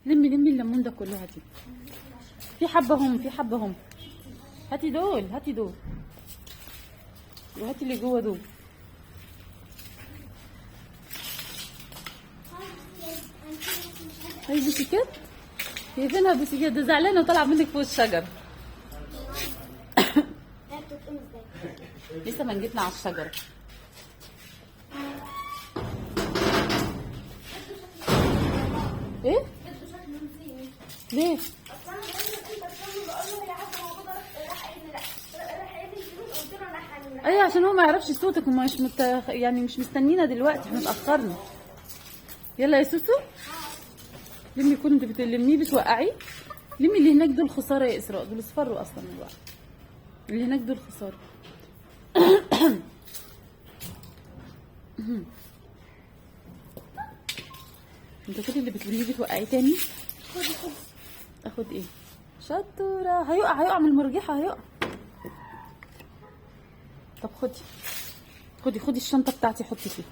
لمي لمي الليمون ده كله هاتي. في حبه هم، في حبه هم. هاتي دول، هاتي دول، وهاتي اللي جوه دول. هاي بوسيكات، هي فينها بوسيكات؟ ده زعلانة وطالعه منك فوق الشجر. لسه ما جيتنا على الشجرة. ايه؟ ليه؟ ايوه عشان هو ما يعرفش صوتك ومش يعني مش مستنينا دلوقتي، احنا اتاخرنا. يلا يا سوسو لمي، كنت بتلميه بتوقعيه. لمي اللي هناك دول خسارة يا اسراء، دول اصفروا اصلا من الوقع. اللي هناك دول خسارة. انت كل اللي بتلميه بتوقعيه تاني. خدي خدي. اخد ايه؟ شطوره. هيقع، هيقع من المرجحة، هيقع. طب خدي خدي خدي الشنطة بتاعتي حطي فيها.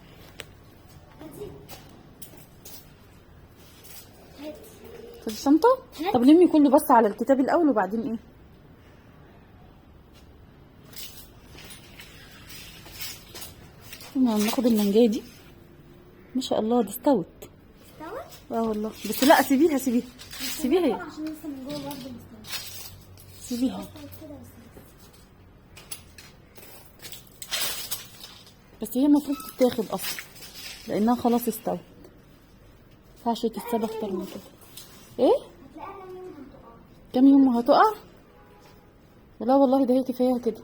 خدي الشنطة. طب لمي كله بس على الكتاب الاول وبعدين ايه؟ ناخد المانجايه دي. ما شاء الله دي استوت. استوت؟ اه والله. بس لا سيبيها سيبيها سيبيها عشان لسه من جوه برضه مستوية. سيبيها بس هي المفروض تتاخد اصلا لانها خلاص استوت. ما ينفعش تتساب اكتر من كده. ايه؟ كام يوم وهتقع؟ لا والله ده هي كفاية كده.